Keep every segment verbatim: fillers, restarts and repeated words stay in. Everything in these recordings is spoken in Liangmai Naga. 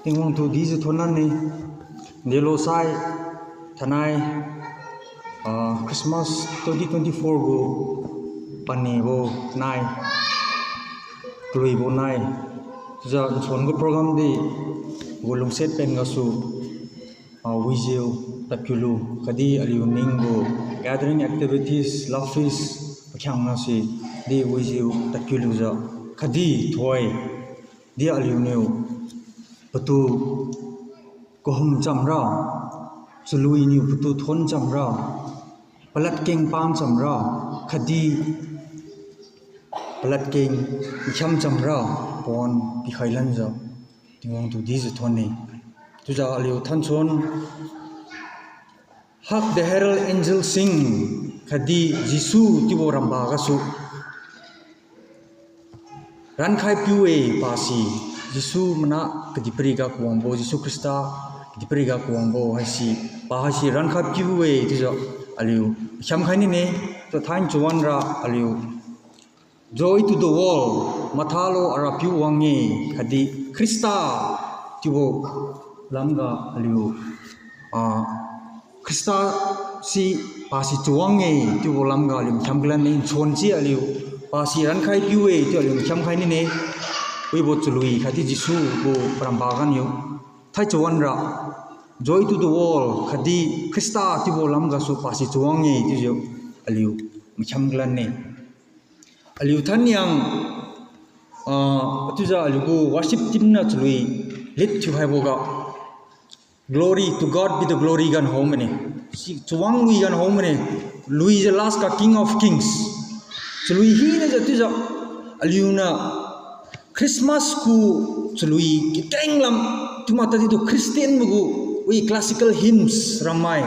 Tingwang tu dijiu thonlan-e, delosai, thainai, ah, Christmas twenty twenty-four gu panibo nai, kaluibo nai. Chiujiu nsuan gu program di gu lungsiat pen gasu, ah, wijiu tadkiulu khatdi aliu ning gu gathering activities, love feast, pakhiangnase di wijiu tadkiulujiu khatdi thoi di aliuniu patu kahum chamra, chalui niu patu thon chamra, paladkeng pan chamra, khatdi paladkeng nkhiam chamra, pawan pikhai lanjiu Tingwang tu dijiu thon-e. Chiujiu aliu thanchon, Hark the herald angels sing, khatdi Jesu chiubo ramba gasu rankhai piu-e pasi, Jesu mana kadihpiriga kawangbo, Jesu Khrista kadihpiriga kawangbo haise, pa haise rankhai piu-e chiujiu aliu khiamkhai nine. Chiu thain chawan ra aliu Joy to the world, mathalo Arapiu wang-e, khatdi Khrista chiubo lamga aliu, ah, Khrista si pasi chawang-e chiubo lamga aliu khiamkhai lan-e. Nsuan si aliu pasi rankhai piu-e chiu aliu khiamkhai nine. Wibo chalui khatdi Jesu gu paramba ganiu thai chawan ra Joy to the world khatdi Khrista chiubo lamgasu pasi chawang-e chiujiu aliu khiamkhai lan-e. Aliu thanniang, ah, chiujiu aliu gu worship team niu chalui lead thiukhaiboga, Glory to God be the glory gan hao mane. Si chawang lui gan hao mane. Luijiu last ga King of Kings. Chalui hinajiu chiujiu aliuniu Christmas gu chalui kakeng lam, chiuma tadi tu Christian magu, wi classical hymns ramai,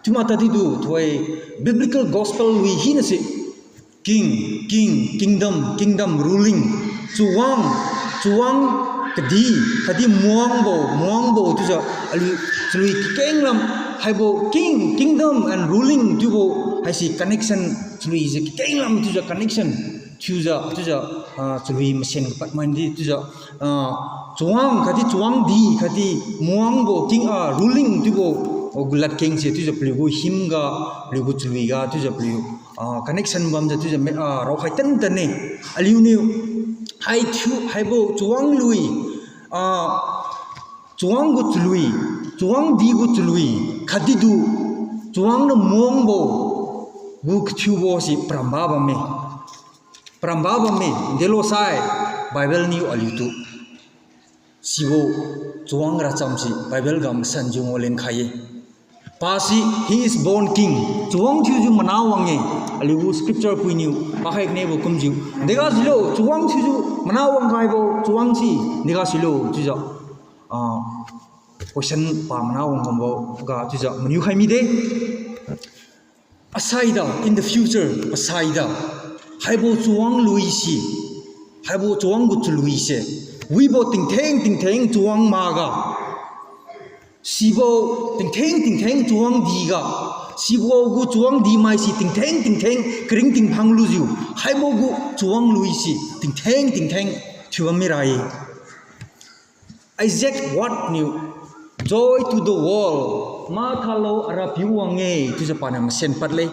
chiuma tadi tu thoi biblical gospel lui hinase King, king, kingdom, kingdom, ruling, chawang, chawang kadih khatdi muangbo, muangbo chiujiu aliu chalui kakeng lam, haibo king, kingdom and ruling chiubo haise connection, chaluise kakeng lam chiujiu connection thiujiu chiujiu, ah, chalui masen kapadmai di chiujiu, ah, chawang khatdi chawang dih khatdi muangbo king, ah, ruling chiubo, ah, gu ladkengse chiujiu paliu gu hymn ga, paliu gu chalui ga chiujiu paliu, ah, connection bamjiu chiujiu me, ah, raokhai tantan-e. Aliuniu hai thiu haibo chawang lui, ah, chawang gu chalui, chawang dih gu chalui khatdi tu chawang niu muangbo gu kathiubose paramba bamme. Paramba bamme, delosai, Bible niu aliutu sibo chawang rachamse Bible ga masanjiu ngao lenkhai-e. Pasi, he is born king. Chawang thiujiu mana wang-e. Aliu gu scripture puiniu pakhai kanebo kumjiu, dega silo, chawang thiujiu mana wang khaibo chawang si dega silo chiujiu, ah, question pa mana wang kumbo ga chiujiu maniu khai mide. Asaida, in the future, asaida, haibo chawang luise, haibo chawang gu chaluise, wibo tingtheng tingtheng chawang maga, sibo tingtheng tingtheng chawang diga, sibo gu chawang dimaise tingtheng tingtheng karing tingphang lujiu, haibo gu chawang luise tingtheng tingtheng thiubam mira-e. Isaac Watts niu, Joy to the world, mathalo Arapiu wang-e chiujiu paniu masen padle.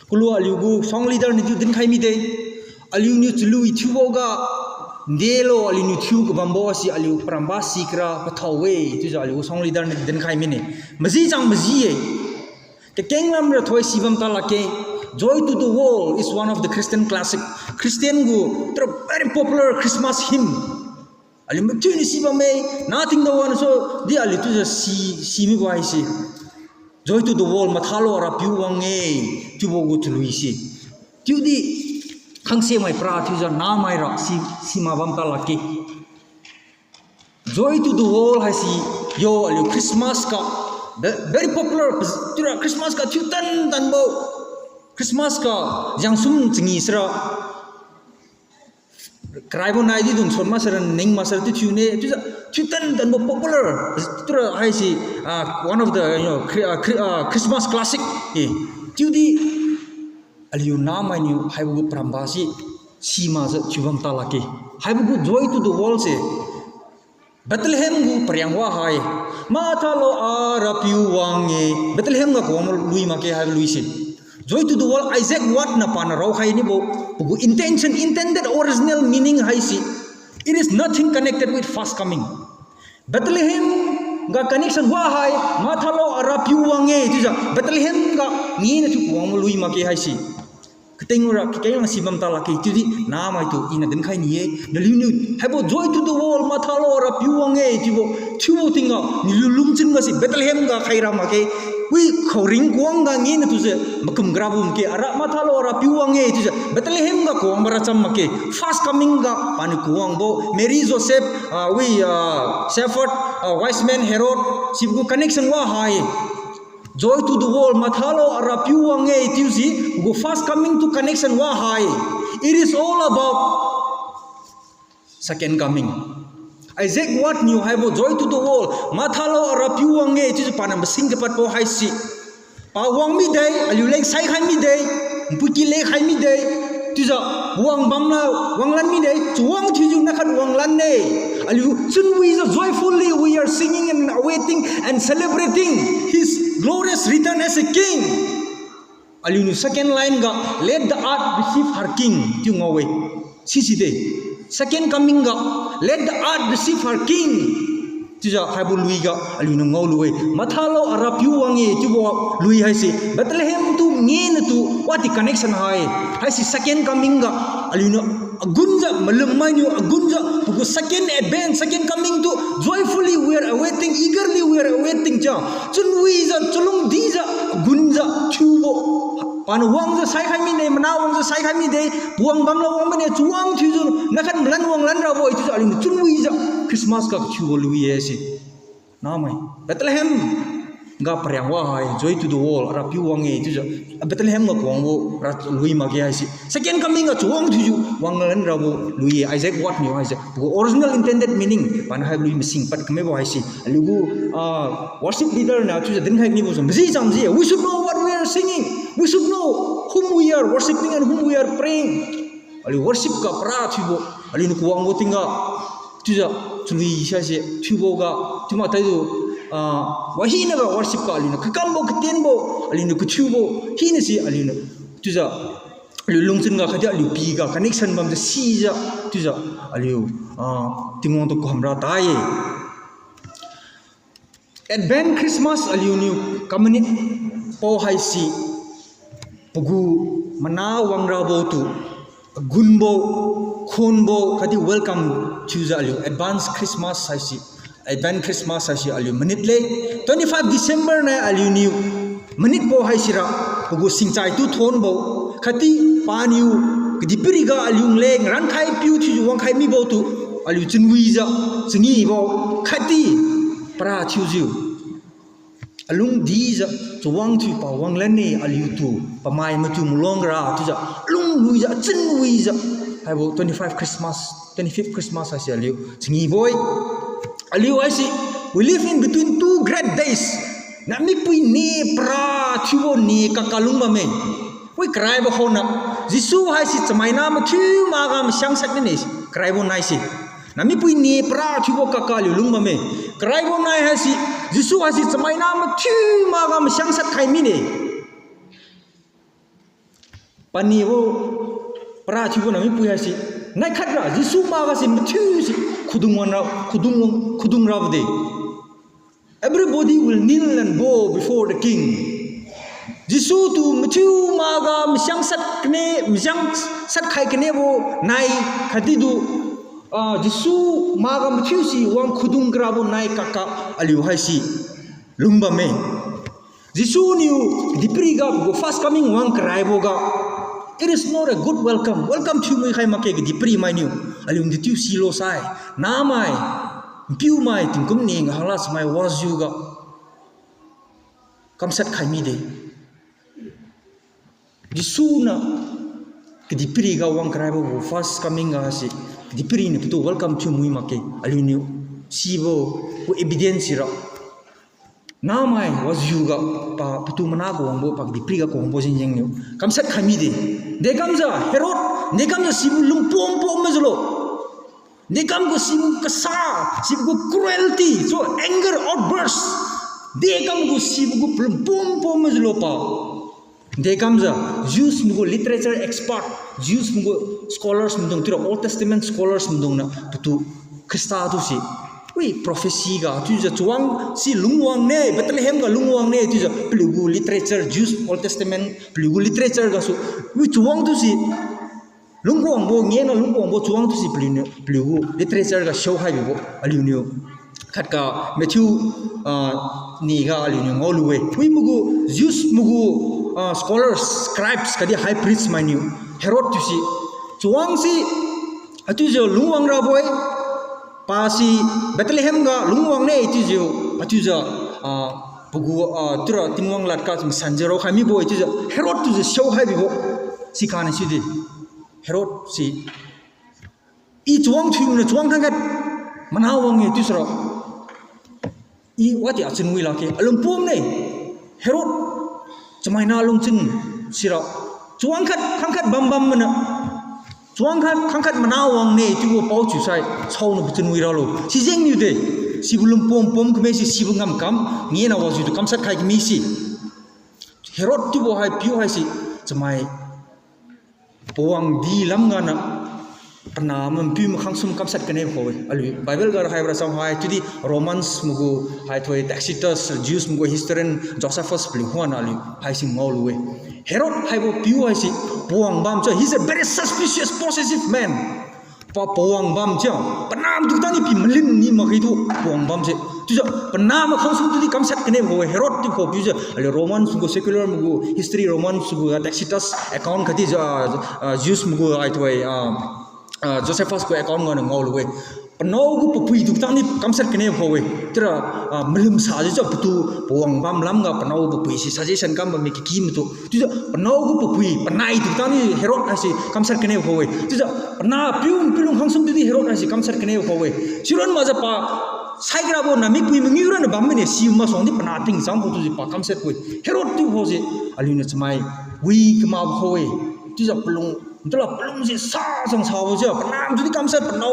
Kulu aliu gu song leader niu chiu dinkhai mide. Aliuniu chalui thiuboga, ndelo aliuniu thiu kabambo si aliu paramba sikra pathao-e chiujiu aliu gu song leader niu dinkhai mine. Maji chang maji-e. Kakeng lamra thoi sibam ta lakge. Joy to the World is one of the Christian classic. Christian gu, tera very popular Christmas hymn. Aliu mathiuniu sibamme, nating dawan so, di aliu chiujiu si, simibo haise. Joy to the world, mathalo Arapiu wang-e, chiubo gu chaluise. Chiudi, khangse mai para thiujiu namaira si, simak bam ta lakge. Joy to the world haise, yo aliu Christmas ga, ve-, very popular, chiura Christmas ga thiutan tanbo, Christmas ga jangsum changi sira, karaibo naidi dun son maksara ning maksara thiu thiune, chiujiu thiutan tanbo popular, chiura haise, ah, one of the, you know, Chri-, ah, Chri-, ah, Christmas classic, e, chiudi aliu namainiu haibo gu paramba se simakjiu thiubam ta lakge. Haibo gu Joy to the World se Bethlehem gu pariang wa hai, mathalo, a Rapiu wang-e. Bethlehem ga kawang lui makge haibo lui se. Joy to the World, Isaac Watts niu paniu raokhai nibo, pagu intention, intended original meaning haise, it is nothing connected with first coming. Bethlehem ga connection wa hai, mathalo, a Rapiu wang-e chiujiu Bethlehem ga ngena thiu kawang lui makge haise. Kating ra kakeng si bam ta lakge chiudi namai tu iniu dinkhai ni-e. Naliuniu haibo Joy to the World, mathalo, a Rapiu wang-e chiubo thiubo tingga naliu lungchun gase Bethlehem ga khaira makge. Wi khaoring kawang ga ngena tujiu makum garabo makge, ara mathalo, a Rapiu wang-e chiujiu Bethlehem ga kawangbo racham makge. First coming ga paniu kawangbo, Mary, Joseph, ah, wi, ah, shepherd, ah, wise man, Herod, sibo gu connection wa hai. Joy to the World, mathalo, a Rapiu wang-e chiusi, pagu first coming tu connection wa hai. It is all about second coming. Isaac Watts niu haibo Joy to the World, mathalo, a Rapiu wang-e chiujiu paniu masing kapadbo haise, pa wang mide, aliuleng saikhai mide, npuiki lekhai mide, chiujiu wang bamla wanglan mide, chawang thiujiu nakhat wanglan-e. Aliu chunwijiu joyfully we are singing and awaiting and celebrating his glorious return as a king. Aliuniu second line ga, let the earth receive her king chiu ngao-e. Siside, second coming ga, let the earth receive her king chiujiu haibo lui ga aliuniu ngaolu-e. Mathalo, a Rapiu wang-e chiubo lui haise Bethlehem tu ngena tu what the connection hai. Haise second coming ga aliuniu agunjiu, malum mainiu agunjiu, pagu second advent, second coming tu joyfully we are awaiting, eagerly we are awaiting chiu, chunwijiu, chalungdijiu, agunjiu thiubo, paniu wangjiu saikhai mide, mana wangjiu saikhai mide, wang bamla wang mine, chawang thiujiu nakhat malan wanglan rabo-e chiujiu aliuniu chunwijiu Christmas ga kathiubo lui-e se. Namai, Bethlehem ga pariang wa hai, Joy to the World, a Rapiu wang-e chiujiu Bethlehem ga kawangbo ra lui makge haise. Second coming ga chawang thiujiu wanglan rabo lui-e, Isaac Watts niu haise. Pagu original intended meaning paniu haibo lui masing pad kamibo haise, aliugu, ah, worship leader niu chiujiu dinkhai nibo su maji cham ji-e. We should know what we are singing. We should know whom we are worshipping and whom we are praying. Aliu worship ga para thiubo, aliuniu kawangbo tingga, chiujiu chalui saise thiubo ga, chiuma taijiu, ah, wahina ga worship ga aliuniu kakambo katenbo, aliuniu kathiubo hinase aliuniu, chiujiu aliu lungchun ga khatdi aliu pi ga connection bamjiu sijiu, chiujiu aliu, ah, Tingwang tu kahamra ta-e. Advent Christmas aliuniu kamanit pao haise, pagu mana wangrabo tu agunbo, khonbo khatdi welcome thiujiu aliu advance Christmas haise, Advent Christmas haise aliu manit le. Twenty five December nai aliuniu manitbo haisira, pagu singchai tu thonbo khatdi paniu kadihpiriga aliuleng rankhai piu thiujiu wangkhai mibo tu aliu chunwijiu changibo khatdi para thiujiu alungdijiu chawang thiu pa wanglan-e, aliutu pamai matu maluang ra chiujiu alungluijiu achunwijiu haibo twenty five Christmas, twenty fifth Christmas haise aliu changibo-e. Aliu haise, we live in between two great days. Namipui ne para thiubo ne kaka lungbamme. Wi karaibo khona, Jesu haise chamaina mathiu maga masiang sat mine, karaibo naise. Namipui ne para thiubo kaka aliu lungbamme. Karaibo nai haise, Jesu haise chamaina mathiu maga masiang sat khai mine. Panibo para thiubo namipui haise, nai khatra Jesu maga se mathiu se khudung wanra, khudung, khudung rabo de. Everybody will kneel and bow before the king. Jesu tu mathiu maga masiang sat kane, masiang sat khai kanebo nai khatdi tu, ah, Jesu maga mathiu se wang khudung karabo nai kaka aliu haise lungbamme. Jesu niu kadihpiriga pagu first coming wang karaiboga, it is not a good welcome. Welcome thiu mui khai makge kadihpiri mainiu. Aliu detiu silo sai. Namai, npiumai, tingkum ni ngahangla samai wajiuga kamshat khai mide. Jesu niu kadihpiriga wang karaibo gu first coming ga se, kadihpiri niu patu welcome thiu mui makge, aliuniu sibo gu evidence sira. Namai wajiuga pa patu mana kawangbo, pa kadihpiriga kawangbo jeng jengniu kamshat khai mide. Dekamjiu Herod, dekamjiu sibo lungpom pom majiulo. Dekam gu sibo kasa, sibo gu cruelty, so anger outburst. Dekam gu sibo gu problem pom pom majiulo pa. Dekamjiu, Jews mai gu literature expert, Jews mai gu scholars maidung, chiura Old Testament scholars maidung niu patu Khrista tu si, wi prophecy ga chiujiu chawang si lungwang ne, Bethlehem ga lungwang ne chiujiu paliu gu literature, Jews Old Testament paliu gu literature gasu, wi chawang tu si lungwangbo, ngena lungwangbo chawang tu si paliuniu paliu gu literature ga siu hai bibo aliuniu khatga Matthew, ah, ni ga aliuniu ngaolu-e. Wi mai gu Jews mai gu, ah, scholars, scribes khatdi high priest mainiu Herod tu si chawang si, achiujiu lungwang rabo-e, pasi Bethlehem ga lungwang ne chiujiu, achiujiu, ah, pagu, ah, chiura Tingwang lad ga masanjiu raokhai mibo-e chiujiu Herod tujiu siu hai bibo. Sikhangni sidi Herod si, I chawang thiu maniu chawang khangkhat mana wang-e chiusira, I wadi achun wi lakge, alung pom ne. Herod chamaina lungchun sira, chawang khat khangkhat bam bam mana, chawang khat khangkhat mana wang ne chiubo pao chiusai saoniu pachun wi ralo. Sijengniu de, sibo lung pom pom kame si sibo ngamkam, ngena wajiutu kamshat khai kami si. Herod chiubo hai piu haise chamai pawang di lamga niu, panah mapiu makhangsum kamshat kane kho-e. Aliu Bible ga haibo racham hai, chiudi Romans mai gu haithoi Tacitus, Jews mai gu historian Josephus paliu khuganiu aliu haise ngaolu-e. Herod haibo piu haise pawang bam chiu, he's a very suspicious, possessive man. Pa pawang bam chiu, panah maidung tangdi pi malim ni makge tu pawang bam se. Chiujiu panah makhangsum tudi kamshat kane kho-e, Herod chiu kho piujiu. Aliu Romans gu secular mai gu history, Romans gu Tacitus account khatdi, ah, ah, Jews mai gu haithoi, ah, ah, Josephus gu account ganiu ngaolu-e. Panao gu papui tu tangdi kamshat kane kho-e. Chiura, ah, malim sajiu chiu patu pawang bam lamga panao gu papui si suggestion kam bamme kaki maitu. Chiujiu panao gu papui panai tu tangdi Herod haise kamshat kane kho-e. Chiujiu panah piu mapiu lung khangsum tudi Herod haise kamshat kane kho-e. Siron makjiu pa saikrabo nahmikpui mangiu raniu bam mine, si masuangdi panah tingchang kho chiujiu pa kamshat kho-e. Herod chiu kho si aliuniu chamai wi kamakbo kho-e. Chiujiu palung, ntulo palung si sa sang sabo chiu, panah tudi kamshat panao,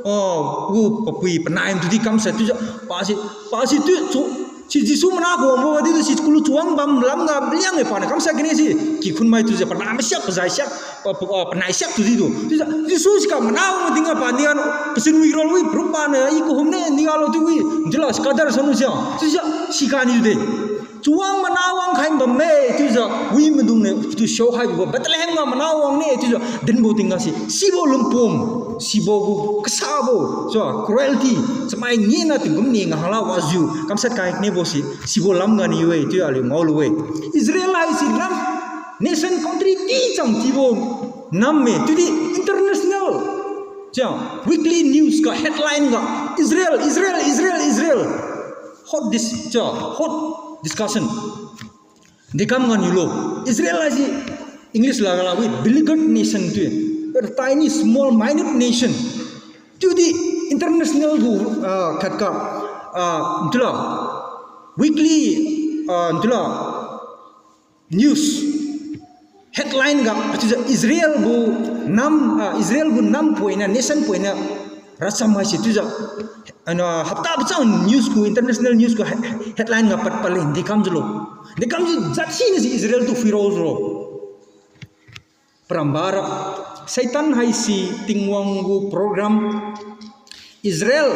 ah, gu papui panai tudi kamshat chiujiu, pasi, pasi tu, tu, si Jesu mana kawangbo gadi tu si kulu chawang bam lamga maliang-e paniu kamshat kane si, kikhun mai chiujiu panah masiak, pazai siak, pa, pa, ah, panai siak tudi tu. Chiujiu Jesu siga mana wang tingga paniu pachun wi ralo-e, paruk paniu I kahumne, nialo chiu wi, ntulo scholar sanu sia. Chiujiu siganiu de, chawang mana wang khai bamme chiujiu, wi maidungniu tu siu khaibo Bethlehem ga mana wang ne chiujiu dinbo tingga si, sibo lungpom, sibo gu kasabo, so cruelty, chamai ngena tingkum ni ngahangla wajiu kamshat khai nebo si, sibo lamga niu-e chiu aliu ngaolu-e. Israel haise nam, nation, country tichang tibo nam-e, chiudi international, cha, weekly news ga headline ga, Israel, Israel, Israel, Israel. Hot dis-, cha, hot discussion. Dekam ganiulo, Israel haise English laga la wi beleaguered nation chiu, a tiny, small, minute nation. Chiudi international gu, ah, khatga, ah, ntulo, weekly, ah, ntulo, news headline ga, chiujiu Israel gu nam, ah, Israel gu nam poiniu, nation poiniu racham haise chiujiu, ano, hapta pachang news gu, international news gu he-, headline ga pad pale, dekamjiulo. Dekamjiu jat siniu si Israel tu phuirao jiulo. Parambara, Satan haise Tingwang gu program, Israel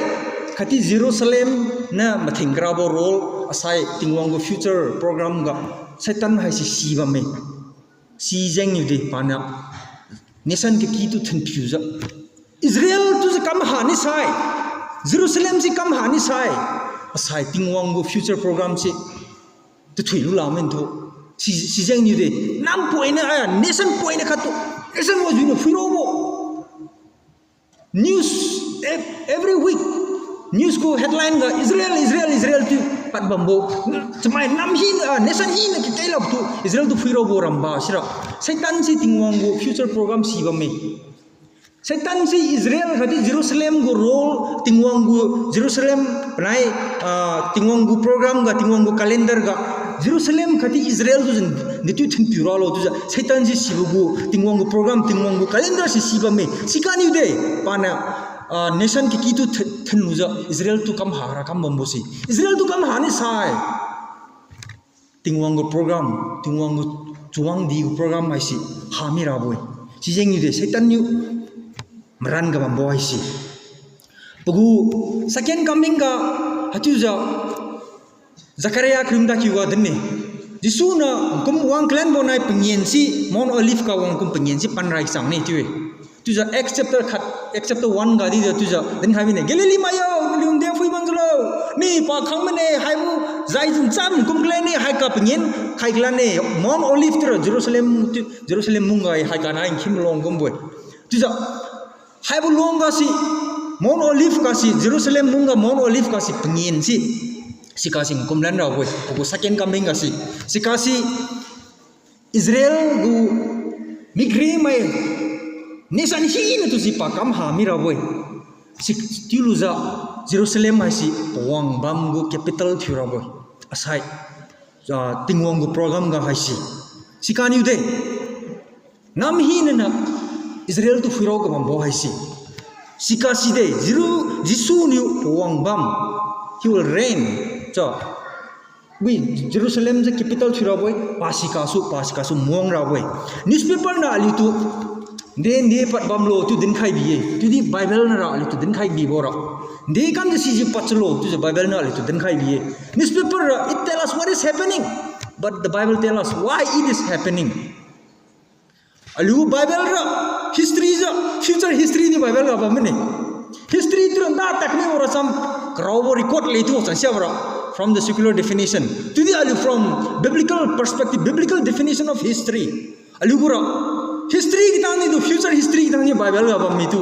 khatdi Jerusalem niu mathing karabo role, asai Tingwang gu future program ga Satan haise si bamme. Sijengniu de paniu nation kaki tu thinpiujiu, Israel tu si kam hani sai, Jerusalem si kam hani sai, asai Tingwang gu future program se tathui lula minthu. Si, sijengniu de, nam poiniu, ah, nation poiniu khattu, nation wajiuniu phuiraobo. News, ev-, every week news gu headline ga Israel, Israel, Israel chiu pad bambo. Chamai nam hina, ah, nation hina kikei labo tu Israel tu phuiraobo ramba sira, Satan se Tingwang gu future program si bamme. Satan se Israel khatdi Jerusalem gu role, Tingwang gu Jerusalem panai, ah, Tingwang gu program ga, Tingwang gu calendar ga, Jerusalem khatdi Israel tu jin detu thinpiu ralo chiujiu Satan se sibo gu Tingwang gu program, Tingwang gu calendar se si bamme. Siganiu de, paniu ah, nation kiki tu thin, thinlujiu Israel tu kam hara kam bambo se. Israel tu kam hani sai. Tingwang gu program, Tingwang gu chawang di gu program haise ha mirabo-e. Sijeng niu de Satan niu maran ga bambo haise. Pagu second coming ga haichiujiu Zechariah kariu mada kiu ga din-e. Jesu niu kum wang kalanbo nai pangen se, Mount Olive ga wang kum pangen se pan rai chang ne chiu-e. Chiujiu Acts chapter khat, Acts chapter one ga di chiujiu dinkhai mine. Galilee mai yo, naliu nde phui bam jiulo. Ni pakhang mane, haibo zai jin cham kum kalan ne, haiga pangen khai kalan ne. Mount Olive chiura Jerusalem, Jerusalem mung ga haiga nai nkhim long kumbo-e. Chiujiu haibo long ga se, Mount Olive ga se, Jerusalem mung ga Mount Olive ga se pangen se. Siga se kum lan rabo-e, pagu second coming ga se. Siga se Israel gu mikrimai nation hina tu si pakam ha mirabo-e. Si chiulujiu Jerusalem haise pawang bam gu capital thiurabo-e. Asai, ah, Tingwang gu program ga haise. Siga niu de nam hina niu Israel tu phuirao ga bambo haise. Siga si de Jeru-, Jesu niu pawang bam. He will reign. Cha. Wi, Jerusalem jiu capital thiurabo-e, pasi gasu, pasi gasu muang rabo-e. Newspaper niu aliutu nde nde pad bamlo chiu dinkhai bi-e. Chiudi Bible niu ra aliutu dinkhai bibo ra. Nde kamjiu sijiu pad sulo chiujiu Bible niu aliutu dinkhai bi-e. Newspaper ra, it tell us what is happening. But the Bible tell us why it is happening. Aliu Bible ra history jiu, future history di Bible ga bam mine. History tu ra nda tak mibo ra cham, karaobo record le tu chan siabo ra, from the secular definition. Chiudi aliu from biblical perspective, biblical definition of history. Aliu gu ra history katang niu tu, future history katang niu Bible ga bam mitu.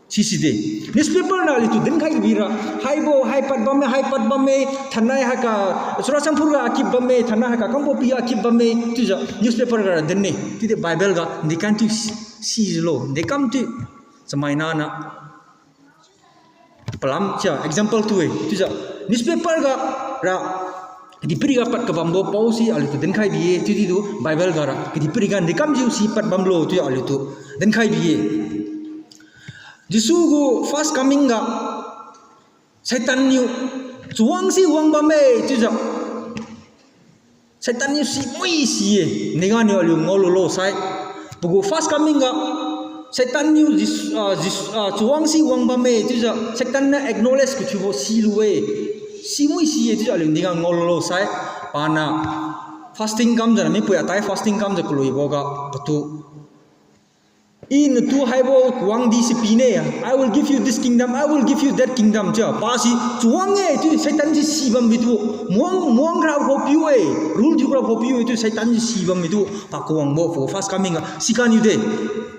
Sisi de. Newspaper niu aliutu dinkhai bira, haibo hai pad bamme, hai pad bamme, thainai haiga Churachandpur ga akip bamme, thainai haiga Kangpokpi ga akip bamme chiujiu newspaper ga ra din-e. Chiudi Bible ga nde kam tu si, sijiulo, nde kam tu chamaina niu palam chia example tu-e. Chiujiu newspaper ga ra kadihpiri ga pad kabambo pao si aliutu dinkhai bi-e, chiudi tu Bible ga ra kadihpiri ga nde kamjiu si pad bamlo chiujiu aliutu dinkhai bi-e. Jesu gu first coming ga Satan niu chawang si wang bamme chiujiu Satan niu simui si-e, ningga niu aliu ngaolulo sai. Pagu first coming ga Satan niu Jes-, ah, Jes-, ah, chawang si wang bamme chiujiu Satan niu acknowledge kathiubo silu-e. Simui si-e chiujiu aliu ningga ngaolulo sai. Paniu fasting kamjiu, namipui atai fasting kamjiu kaluibo ga patu I natu haibo kawang di si pine, I will give you this kingdom, I will give you that kingdom chiu. Pasi chawang-e chiu Satan si sibam mitu. Muang, muang rabo piu-e, rule thiu rabo piu-e chiu Satan si sibam mitu. Pa kawangbo first coming ga siganiu de.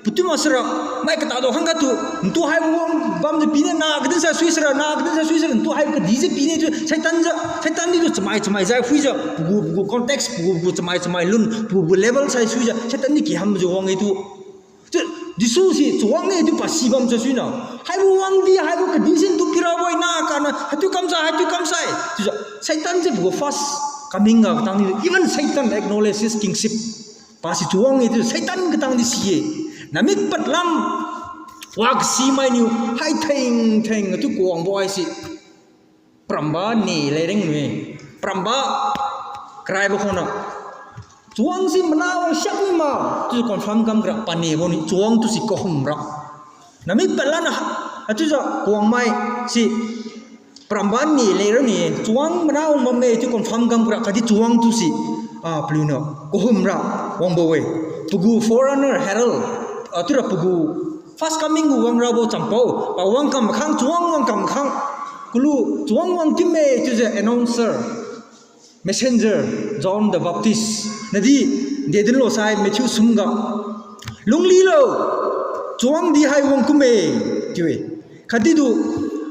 Patu maksara, mai katado khangga tu, natu haibo wang bamjiu pine, na kadin sa sui sara, na kadin sa sui sara, natu haibo kadi si pine chiu Satan jiu, Satan di tu chamai chamai jai phuijiu, pagu pagu context, pagu pagu chamai chamai lun, pagu pagu level sai suijiu Satan di kihamjiu wang-e tu. Chiu, Jesu si chawang-e chiu pasi bamjiu suina. Haibo wang di, haibo kadi si natu pirabo-e, na kaniu haitu kamsai, haitu kamsai chiujiu Satan si pagu first coming ga katang di, even Satan acknowledge his kingship. Pasi chawang-e chiu Satan katang di si-e. Namik padlam, wa kasimainiu hai theng theng atu kawangbo haise paramba ne leng ringme. Paramba karaibo khona, chawang si mana wang siak ni ma chiu confirm kam kara panebo niu chawang tu si kahumra. Namik padlan achiujiu kawangmai si paramba ne leng ra ni, chawang mana wang bamme chiu confirm kam kara khatdi chawang tu si, ah, paliuniu kahumra wangbo-e. Pagu forerunner herald, ah, chiura pagu first coming gu wangrabo champao, pa wang kam khang, chawang wang kam khang. Kalu chawang wang kimme chiujiu announcer, messenger, John the Baptist nadi dedinlo sai Matthew sumga, lunglilo, chawang di hai wang kumme chiu-e. Khatdi tu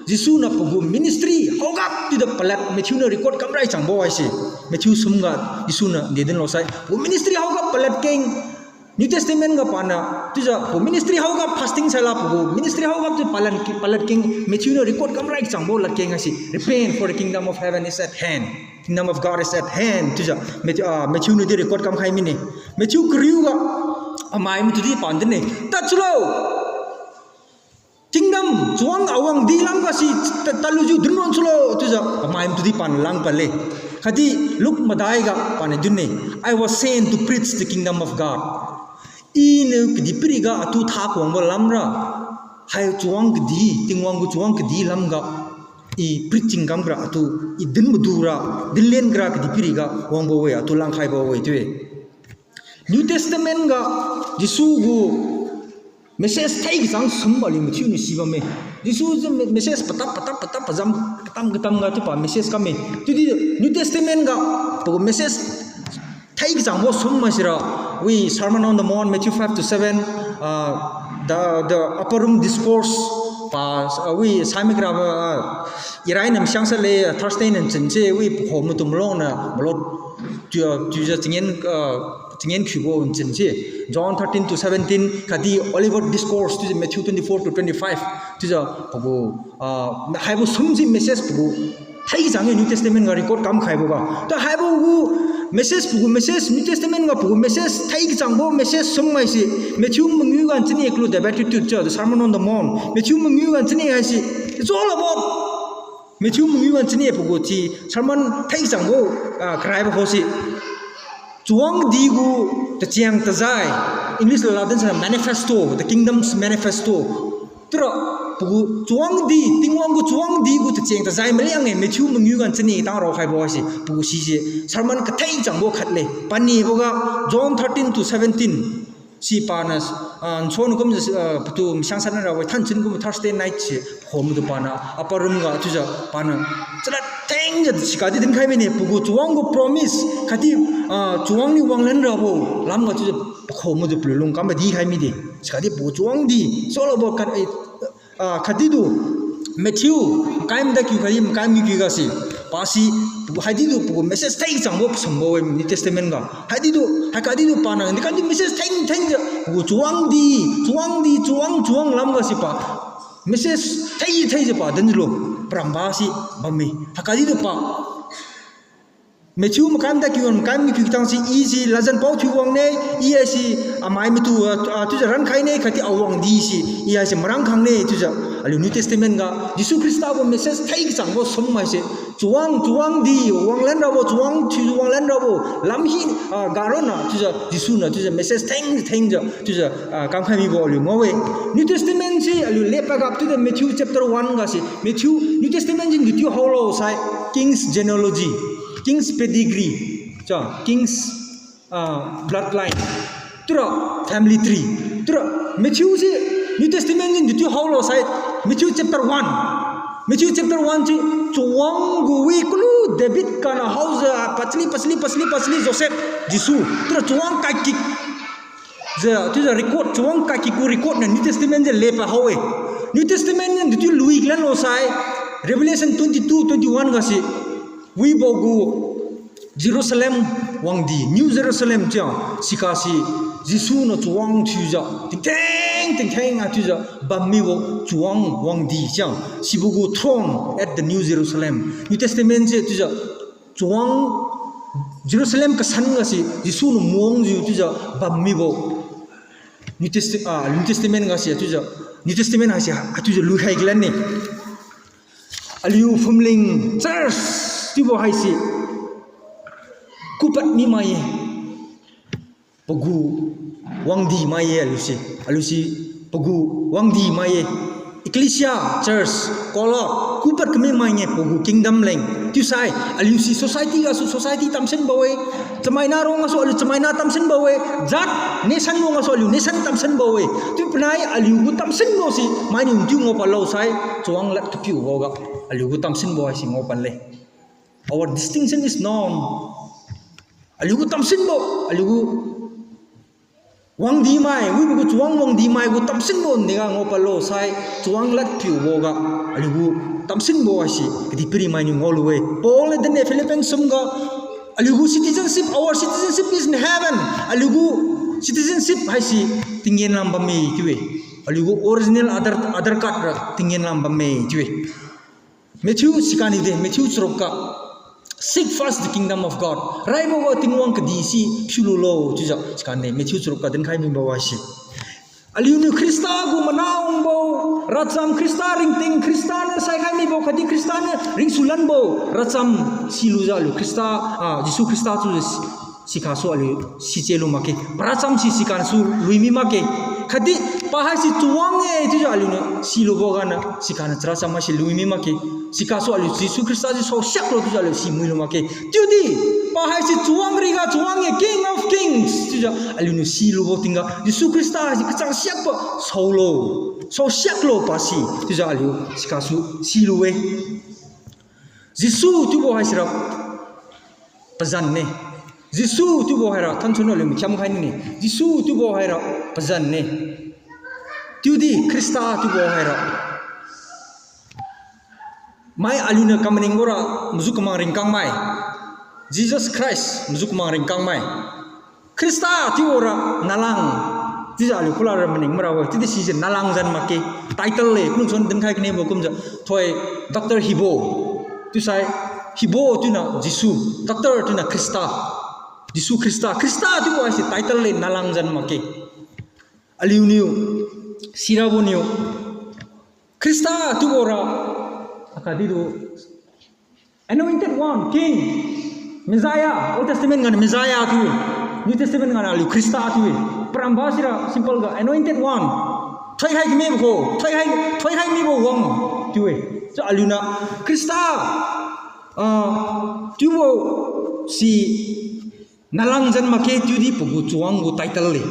Jesu niu pagu ministry haogap chiujiu palad Matthew niu record kamrai changbo haise. Matthew sumga Jesu niu dedinlo sai pagu ministry haogap palad keng, New Testament ga paniu chiujiu pagu ministry haogap fasting saila pagu ministry haogap chiu palad, palad keng Matthew niu record kamrai changbo ladkeng haise, Repent, for the kingdom of heaven is at hand, kingdom of God is at hand chiujiu Matthew, ah, Matthew niu di record kamkhai mine. Matthew kariu ga amai matudi pan dinne, tadsulo, kingdom Chawang awangdi lamga si ta-, talujiu dinron sulo chiujiu amai matudi paniu langpadle. Khatdi Luke madaiga paniu dinne, I was sent to preach the kingdom of God. Iniu kadihpiriga atu tha kawangbo lamra, hai chawang kadi, Tingwang gu chawang kadi lamga, I preaching kamra atu, I din madura, dinlen kara kadihpiriga wangbo-e, atu langkhaibo-e chiu-e. New Testament ga Jesu gu message thai kachang sumbo aliu mathiu niu sibamme. Jesu jiu me-, message patap, patap, patap, pazam, katam, katam ga chiu pa message kamme. Chiudi New Testament ga pagu message thai kachangbo sum haisira, wi Sermon on the Mount, Matthew five to seven, ah, the, the Upper Room Discourse, pa, ah, wi saimi kara, ah, irai nam siang sa le, Thursday nam chin se, wi pakho matum lona, malo, tu, ah, tujiu chingin, ah, chingin khiubo nchin se. John thirteen to seventeen, khatdi Olivet Discourse, chiujiu Matthew twenty-four to twenty-five, chiujiu pagu, ah, haibo sum si message pagu thai kachang-e New Testament ga record kamkhaibo ga. Tu haibo gu message pagu message, New Testament ga pagu message thai kachangbo message sum haise, Matthew mangiu ga nchini kalu the Beatitude chiu, the Sermon on the Mount. Matthew mangiu ga nchini haise, it's all about Matthew mangiu ga nchini pagu si sermon thai kachangbo, ah, karaibo kho se. Chawang di gu tacheng tajai, English lala din sana manifesto, the kingdom's manifesto. Chiura pagu chawang di, Tingwang gu chawang di gu tacheng tajai maliang-e, Matthew mangiu ga nchini tang raokhaibo haise, pagu sise sermon kathai changbo khat le. Panibo ga John thirteen to seventeen. Si paniu, ah, nsuan kumjiu, ah, patu masiang satna ra-e, thanchin kum Thursday night se, khomtu paniu, upper room ga chiujiu paniu, chalad thengjiu sikadi dinkhai mine, pagu chawang gu promise, khatdi, ah, chawang niu wanglan rabo lamga chiujiu pakhomtu paliu lungkam di khai mide, sikadi pagu chawang di, it's all about kat, eh, ah, khatdi tu, Matthew, makai madai kiu khatdi makai makiu ga se, pasi, pagu haiditu pagu message thai changbo pasumbo-e New Testament ga. Haiditu, haikhatditu paniu, nikhatdi message theng thengjiu, pagu chawang di, chawang di, chawang, chawang lamga si pa message thai thaijiu pa dinlo, paramba si bamme. Haikhatditu pa Matthew makai madai kiu, makai makiu tang se, I se ladjan pao thiu wangne, I haise amai matu, ah, ah, chiujiu rankhaine, khatdi awang di se, I haise marang khangne, chiujiu aliu New Testament ga Jesu Khrista gu message thai kachangbo sum haise, chawang, chawang di, wanglan rabo, chawang thiu wanglan rabo lam hi, ah, garonna chiujiu Jesu niu chiujiu message theng thengjiu chiujiu, ah, kamkhai mibo aliu ngao-e. New Testament se aliu lepa gap chiudi Matthew chapter one ga se, Matthew, New Testament jeng ditu haolo sai, King's genealogy, King's pedigree, cha, King's, ah, bloodline, chiura family tree, chiura Matthew se New Testament jeng ditu haolo sai, Matthew chapter one, Matthew chapter one se chawang gu wi kalu David kana haojiu, ah, pasali, pasali, pasali, pasali Joseph, Jesu, chiura chawang kaikik jiu, chiujiu record, chawang kaikik gu record niu New Testament jiu lepa hao-e. New Testament niu ditu lui lanlo sai, Revelation twenty-two, twenty-one ga se, wibo gu Jerusalem wangdi, New Jerusalem chiu, sika se, Jesu niu chawang thiujiu, tingtheng, tingtheng a chiujiu, bammibo chawang wangdi chiu, sibo gu throne at the New Jerusalem. New Testament se chiujiu, chawang Jerusalem kasan ga se, Jesu niu mangjiu chiujiu bammibo. New Test-, ah, New Testament ga se chiujiu, New Testament haise chiujiu luikhai kalan ne. Aliu phumling church chiubo haise kupad mi mai-e. Pagu wangdi mai-e aliu se. Aliu se pagu wangdi mai-e. Ecclesia, church, call out, kupad kami mai-e pagu kingdom leng. Chiusai, aliu se society gasu society tamsinbo-e. Chamaina rong gasu aliu chamaina tamsinbo-e. Jat, nation rong gasu aliu nation tamsinbo-e. Chiu panai aliu gu tamsinbo se, mainiu ntiu ngao padlo sai, chawang lad kapiubo ga, aliu gu tamsinbo haise ngao padle. Our distinction is known. Aliu gu tamsinbo, aliu gu wangdi mai, wibo gu chawang wangdi mai gu tamsinbo nega ngao padlo sai, chawang lad piubo ga, aliu gu tamsinbo haise kadihpiri mainiu ngaolu-e. Paul niu dinne Philippians sum ga, aliu gu citizenship, our citizenship is in heaven. Aliu gu citizenship haise tinggen lam bamme chiu-e. Aliu gu original Aadhaar, Aadhaar card ra tinggen lam bamme chiu-e. Matthew sikanniu de, Matthew charuk ga, seek first the kingdom of God. Raibo ga Tingwang kadih si phiululo chiujiu sikanniu de, Matthew charuk ga dinkhai mibo haise. Aliuniu Khrista gu mana wangbo, racham Khrista ringting, Khrista niu saikhai mibo khatdi Khrista niu ringsulanbo racham silujiu aliu Khrista, ah, Jesu Khrista tu si, sikhasu aliu siche lu makge. Paracham si sikhasu lui mi makge. Khatdi pahaise chawang-e chiujiu aliuniu silubo ganiu sikhasu characham haise lui mi makge. Sikhasu aliu Jesu Khrista si saosiaklo chiujiu aliu simui lu makge. Chiudi pahaise chawang riga chawang-e, King of Kings chiujiu aliuniu silubo tingga Jesu Khrista haise kachang siakbo saolo, saosiaklo pasi chiujiu aliu sikhasu silu-e. Jesu chiubo haisira pazan-e. Jesu chiubo haira thanchun aliu makhiam khai nine. Jesu chiubo haira pazan-e. Chiudi Khrista chiubo haira mai aliuniu kamaningbo ra maju kamang ringkang mai. Jesus Christ maju kamang ringkang mai. Khrista chiubora nalang. Chiujiu aliu kulala maning marabo-e. Chiudi sise nalang zan makge. Title-e, kulungchun dinkhai kanibo kumjiu. Thoi, Doctor Hibo. Chiusai, Hibo chiuniu Jesu. Doctor chiuniu Khrista. Jesu Khrista. Khrista chiubo haise title-e nalang zan makge. Aliuniu, sirabo niu Khrista chiubora, akadidu, anointed one, king, Messiah, Old Testament ganiu Messiah chiu-e, New Testament ganiu aliu Khrista chiu-e. Paramba sira simple ga anointed one. Thoikhai mibo kho, thoikhai, thoikhai mibo wang chiu-e. Chiu aliuniu Khrista, ah, chiubo si nalang zan makge chiudi pagu chawang gu title-e.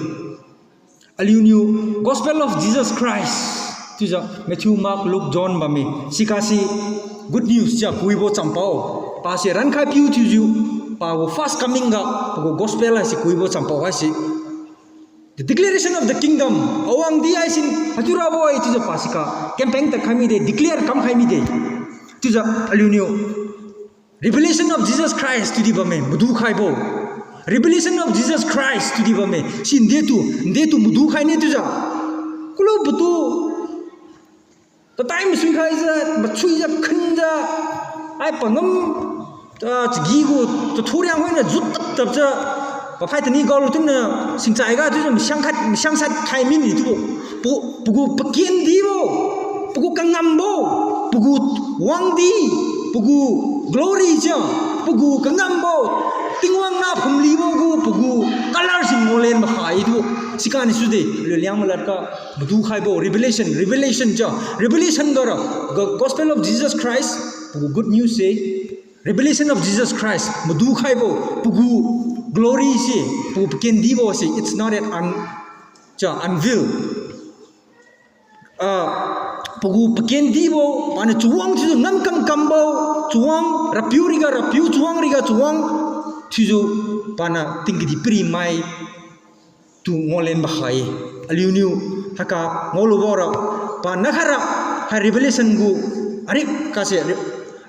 Aliuniu Gospel of Jesus Christ chiujiu Matthew, Mark, Luke, John bamme. Sikasi good news chiu kawibo champao. Pase rankhai piu thiujiu, pagu first coming ga pagu gospel haise kawibo champao haise the declaration of the kingdom. Awangdi haise haichiu rabo-e chiujiu pasikha campaign tadkhai mide, declare kamkhai mide. Chiujiu aliuniu Revelation of Jesus Christ chiudi bamme, madukhaibo. Revelation of Jesus Christ chiudi bamme, si ndetu, ndetu madukhai ne chiujiu. Kulu patu, tatai masuikhaijiu, masuijiu khunjiu, ai pangam, ah, chagi gu, tathuriang hoiniu jut tap tapjiu, paphai tani gaolu tingniu singchaiga chiujiu masiang khat, masiang sat khai mine chiubo. Pa, pagu pakendibo, pagu kangambo, pagu wangdi, pagu glory chiu, pagu kangambo, Tingwang nah phumlibo gu pagu colour si ngaolen makhai chiubo. Sikanisude, aliu Liangmai ladga madukhaibo, revelation, revelation chiu, revelation gara, Go-, Gospel of Jesus Christ, pagu good news se, Revelation of Jesus Christ madukhaibo, pagu glory se, pagu pakendibo se, it's not yet un-, chiu, unveiled. Ah, pagu pakendibo, paniu chawang thiujiu ngamkam kambo, chawang, Rapiu riga Rapiu, chawang riga chawang thiujiu, paniu tingkadihpiri mai tu ngaolen makhai-e. Aliuniu haiga ngaolubora, pa nakhaira, hai Revelation gu ariak gase,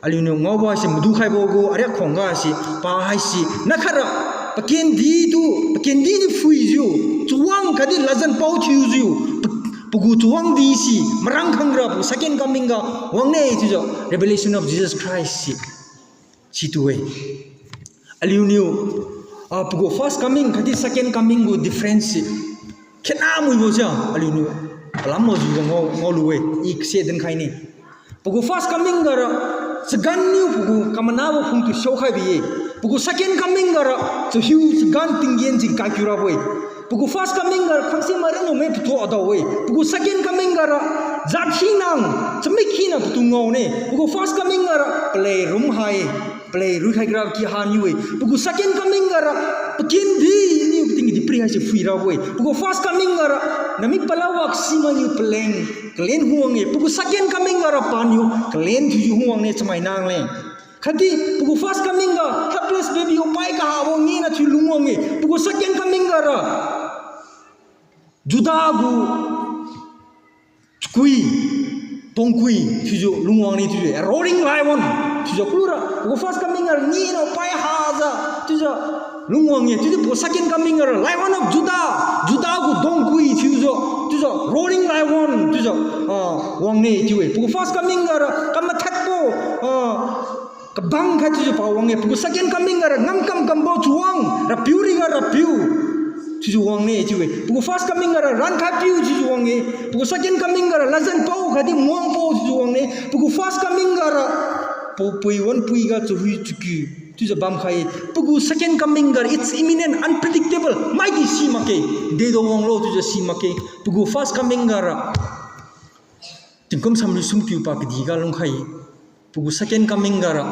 aliuniu ngaobo haise madukhaibo gu ariak khuangga se, pa haise nakhaira, pakendi tu, pakendi niu phuijiu, chawang khatdi ladjanpao thiujiu, pa, pagu chawangdi se marang khangra pagu second coming ga wangne chiujiu Revelation of Jesus Christ se situ-e. Aliuniu, ah, pagu first coming khatdi second coming gu difference se khenna muibo chiu aliuniu palambojiu ngao, ngaolu-e, i kase dinkhaine. Pagu first coming gara chagan niu pagu kamanabo phungtu shaokhai bi-e. Pagu second coming gara chahiu chagan tinggen si kaikiu rabo-e. Pagu first coming gara khangsi marinbo me patu adao-e. Pagu second coming gara jat hina, chamik hina patu ngaone. Pagu first coming gara palei rum ha-e. Palei ruikhai karaky haniu-e. Pagu second coming gara pakendi niu patingkadihpiri haise phuirabo-e. Pagu first coming gara namik pala waksi maniu paleng kalen huang-e. Pagu second coming gara paniu kalen thiujiu huang ne chamai nang leng. Khatdi pagu first coming ga helpless baby opai kahabo ngena thiu lungwang-e. Pagu second coming gara Judah gu chakui, dongkui thiujiu lungwang ne chiujiu, a roaring lion thiujiu kulura. Pagu first coming ga ngena pai hajiu chiujiu lungwang-e. Chiudi pagu second coming gara Lion of Judah, Judah gu dongkui thiujiu, chiujiu roaring lion chiujiu, ah, wang ne chiu-e. Pagu first coming gara kamathakbo, ah, kabang khat chiujiu pa wang-e. Pagu second coming gara ngamkam kambo chawang, Rapiu riga Rapiu, chiujiu wangne chiu-e. Pagu first coming gara rankhaipiu chiujiu wangne. Pagu second coming gara ladjan pao khatdi mawang pao chiujiu wangne. Pagu first coming gara papui wanpuiga chahui chakiu chiujiu bamkhai-e. Pagu second coming gara it's imminent, unpredictable. Maidi simakge. Dedo wanglo chiujiu simakge. Pagu first coming gara tingkum samriu sumkiu pa kadihga lungkhai-e. Pagu second coming gara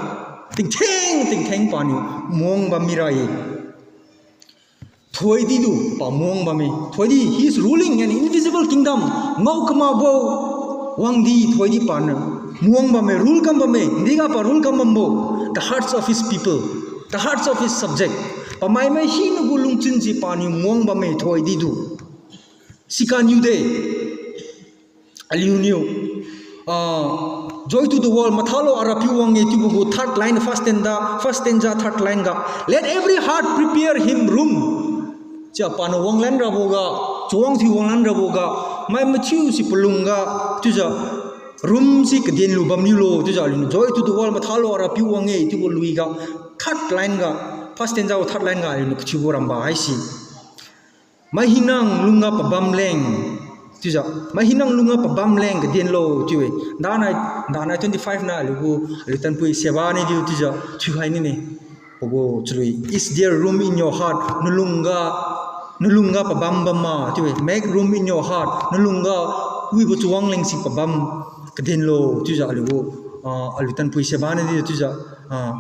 tingtheng tingtheng paniu mawang bam mira-e. Thoidi tu pa mawang bamme. Thoidi, he is ruling an invisible kingdom. Ngao kamakbo wangdi thoidi paniu mawang bamme, rule kam bamme. Ndiga pa rule kam bambo, the hearts of his people, the hearts of his subject. Pamaimai hinagu lungchun si paniu mawang bamme thoidi tu. Siganiu de, aliuniu, ah, Joy to the World, mathalo, Arapiu wang-e chiubo gu third line, first stanza, first stanza third line ga, let every heart prepare him room. Chiu paniu wanglan raboga, chawang thiu wanglan raboga, mai mathiu si palungga chiujiu room si kaden lu bamniulo chiujiu aliuniu Joy to the World, mathalo, Arapiu wang-e chiubo lui ga, third line ga, first stanza gu third line ga aliuniu kathiubo ramba haise, mai hinang lungga pabam leng chiujiu, mai hinang lungga pabam leng kadenlo chiu-e. Ndanai, ndanai twenty five na aliugu, aliu tanpui seba nidiu chiujiu thiukhai nine. Pagu chalui, is there room in your heart? Nalungga, nalungga pabam bam ma chiu-e. Make room in your heart. Nalungga wibo chawang leng si pabam kadenlo chiujiu aliugu, ah, aliu tanpui seba nidiu chiujiu, ah,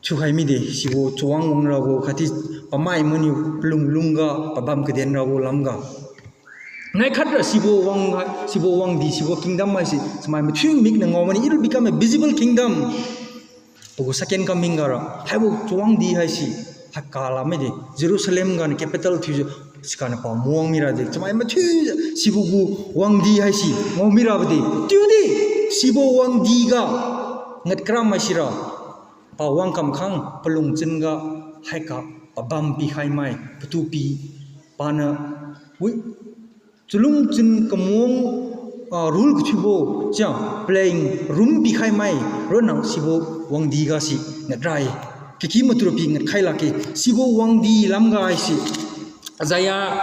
thiukhai mide, sibo chawang wang rabo khatdi pamai maniu palung lungga pabam kaden rabo lamga. Nai khatra sibo wang, sibo wangdi, sibo kingdom haise chamai mathiu mik niu ngao mani, it will become a visible kingdom. Pagu second coming gara haibo chawangdi haise, haiga la mide, Jerusalem ganiu capital thiujiu, siganiu pa mawang mira de, chamai mathiu sibo gu wangdi haise ngao mirabo de. Chiudi sibo wangdi ga ngat karam haisira pa wang kamkhang palungchun ga haiga pabam pikhai mai, patu pi paniu, wi, chalungchun kamwang, ah, rule kathiubo, chiu, playing room pikhai mai, ronna sibo wangdi ga si ngat ra-e. Kaki matu ra pi ngat khai lakge, sibo wangdi lamga haise Isaiah,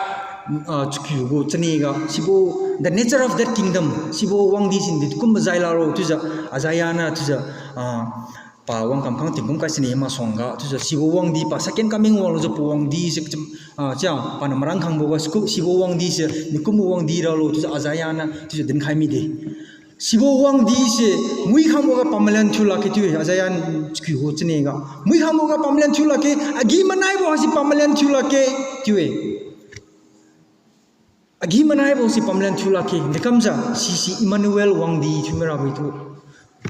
ah, chakiu gu chane ga, sibo, the nature of that kingdom, sibo wangdi si dekum majai laro chiujiu, Isaiah niu chiujiu, ah, pa wang kamkhang tingkum kai chane masuangga chiujiu, sibo wangdi pa second coming wanglujiu pa wangdi se, ah, chiu, paniu marang khangboga sikum, sibo wangdi se dekum wangdi ralo chiujiu Isaiah niu chiujiu dinkhai mide. Sibo wangdi se mui khangboga pamalan thiu lakge chiu-e, Isaiah chakiu gu chane ga. Mui khangboga pamalan thiu lakge, agi-manaibo haise pamalan thiu lakge chiu-e. Agi-manaibo si pamalan thiu lakge, dekamjiu sise Emmanuel wangdi thiu mirabo-e tu.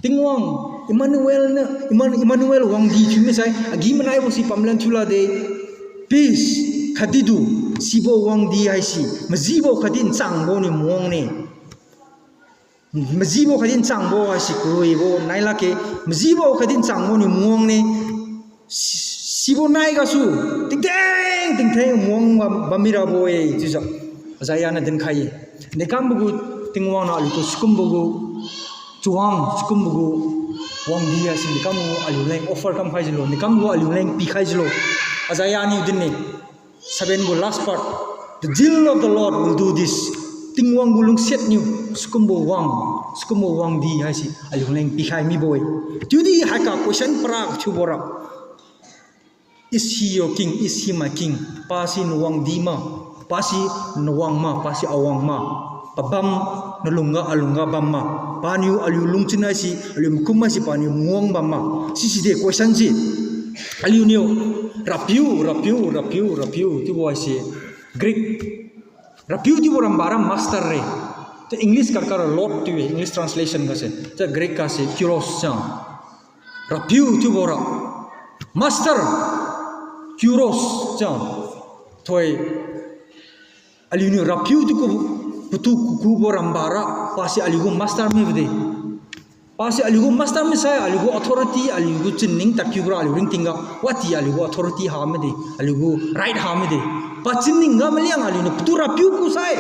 Tingwang, Emmanuel niu, Emman-, Emmanuel wangdi thiu misai, agi-manaibo si pamalan thiu lakde. Peace, khatdi tu, sibo wangdi haise majibo khatdi nchangbo niu mwangne. Majibo khatdi nchangbo haise karuibo nai lakge, majibo khatdi nchangbo niu mwangne. Si-, sibo nai gasu tingtheng tingtheng mwang bam, bam mirabo-e chiujiu Isaiah niu dinkhai-e. Dekambo gu Tingwang niu aliutu sikumbo gu chawang, sikumbo gu wangdi haise dekambo gu aliuleng offer kamkhai jiulo, dekambo gu aliuleng pikhai jiulo. Isaiah niu din-e, seven gu last part, the zeal of the Lord will do this. Tingwang gu lungsiat niu sikumbo wang, sikumbo wangdi haise aliuleng pikhai mibo-e. Chiudi haiga question para thiubora, is he your king? Is he my king? Pasi nawangdi ma? Pasi nawang ma? Pasi awang ma? Pabam nalungga alungga bam ma? Paniu aliu lungchun haise, aliu makum haise paniu mawang bam ma? Siside question se. Aliuniu Rapiu, Rapiu, Rapiu, Rapiu chiubo haise Greek. Rapiu chiubo rambara master re. Chiu English karkara lord chiu-e, English translation gase. Chiu Greek gase kurios chiu. Rapiu chiubora master, kurios chiu. Thoi, aliuniu Rapiu chiu ku, patu kukubo rambara, pasi aliugu master mibo de. Pasi aliugu master misai, aliugu authority, aliugu chunning tadkiu gra aliu ringtingga, wadi aliugu authority ha mide, aliugu right ha mide. Pa chunning ga maliang aliuniu patu Rapiu kusai.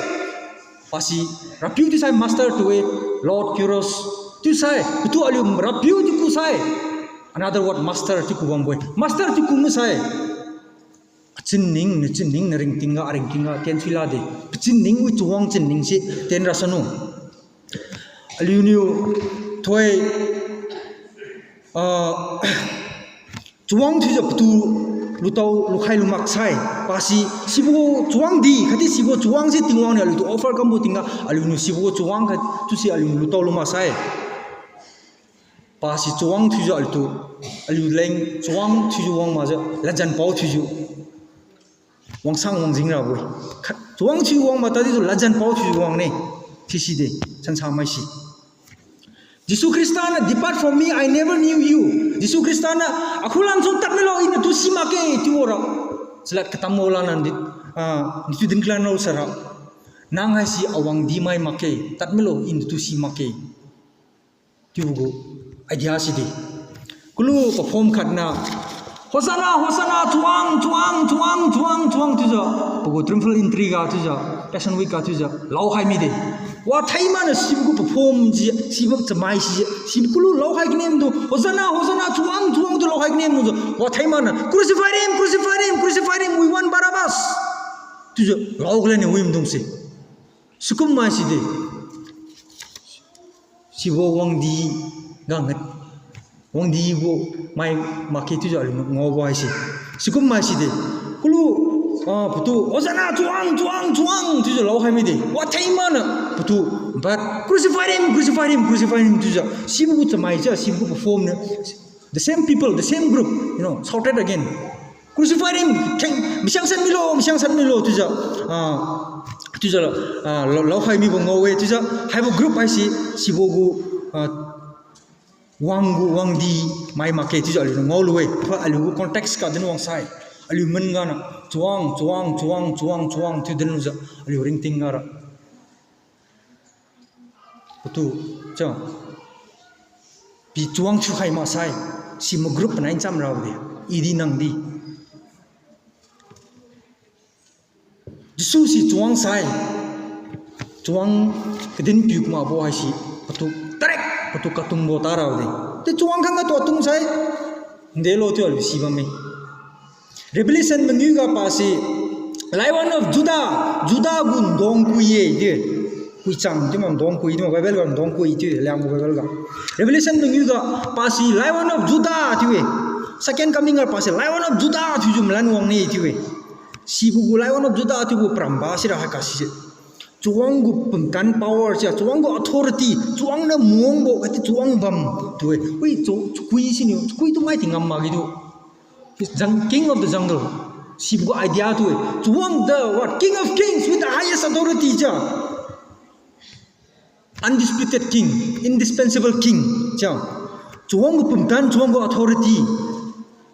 Pasi Rapiu chiusai master tu-e, Lord, kurios chiusai, patu aliu Rapiu chiu kusai. Another word, master chiu ku bambo-e. Master chiu ku misai, Chinning, nachinning, naringting ga, aringting ga, tien suilade. Pachinning wi chawang chinning se, tien rasanu. Aliuniu, thoi, ah, chawang thiujiu patu lutao lukhai lumak sai. Pasi, sibo chawang di, khatdi sibo chawang se Tingwang niu aliutu offer kambo tingga, aliuniu sibo chawang khat, chiuse aliuniu lutao lumak sai. Pasi chawang thiujiu aliutu, aliuleng chawang thiujiu wang makjiu, ladjan pao thiujiu wangsang wangjing rabo-e. Khat, chawang thiu wang matadi tu ladjan pao thiu wangne. Siside, sansa maise. Jesu Khrista niu, "Depart from me, I never knew you." Jesu Khrista niu, "Akhulam su tadmilo, I natu simakge," chiubo ra. Chalad katambo lana di, ah, natu dinklan lo saira. Nang haise awang dimai makge, tadmilo, I natu simakge. Chiubo gu idea side. Kulu perform khatna, "Hosanna, Hosanna, chawang, chawang, chawang, chawang, chawang," chiujiu. Pagu triumphal entry ga chiujiu, Passion Week ga chiujiu laokhai mide. Wathai mana sibo gu perform ji, sibo chamai si, sibo kulu laokhai kinem tu, "Hosanna, Hosanna, chawang, chawang," tu laokhai kinem tu. Wathai mana, "Crucify him, crucify him, crucify him, we want Barabbas," chiujiu laokhai lane wimaidung se. Sikum mai side. Sibo wangdi ga ngat, wangdi gu mai makge chiujiu aliu ngaobo haise. Sikum mai side. Kulu, ah, patu, "Hosanna, chawang, chawang, chawang," chiujiu laokhai mide. Wathai mana, patu, but, "Crucify him, crucify him, crucify him," chiujiu. Sibo gu chamai chiu, sibo gu perform niu. The same people, the same group, you know, shouted again. "Crucify him, theng, masiang san milo, masiang san milo," chiujiu, ah, chiujiu, ah, lao, laokhai mibo ngao-e, chiujiu, haibo group haise, sibo gu, ah, wang gu, wangdi mai makge, chiujiu aliu ngaolu-e, pa aliu gu context ga din wangsai, aliu man gana, chawang, chawang, chawang, chawang, chawang, chiu dinlujiu, aliu ringting gara. Patu, cha. Pi chawang thiukhai maksai, si ma group panai cham rabo de, idi nangdi. Jesu si chawang sai, chawang kadin piu kumakbo haise, patu tarek, patu katungbo ta rabo de. Ti chawang khangga tu atung sai, ndelo chiu aliu si bamme. Revelation mangiu ga pasi, Lion of Judah, Judah gu ndongkui-e chiu. Kuichang chiu ma ndongkui chiu ma Bible ga ndongkui chiu, Liang gu Bible ga. Revelation mangiu ga pasi Lion of Judah chiu-e. Second coming ga pasi Lion of Judah chiujiu malan wangne chiu-e. Sibo gu Lion of Judah chiubo paramba sira haikasi se. Chawang gu pumtan power sia, chawang gu authority, chawang niu mungbo kati chawang bam tu-e. Wi, chu, chakui siniu, chakui tu mai tingam makge tu. He's jung-, king of the jungle. Sibo gu idea tu-e. Chawang the what? King of kings with the highest authority cha. Undisputed king, indispensable king cha. Chawang gu pumtan, chawang gu authority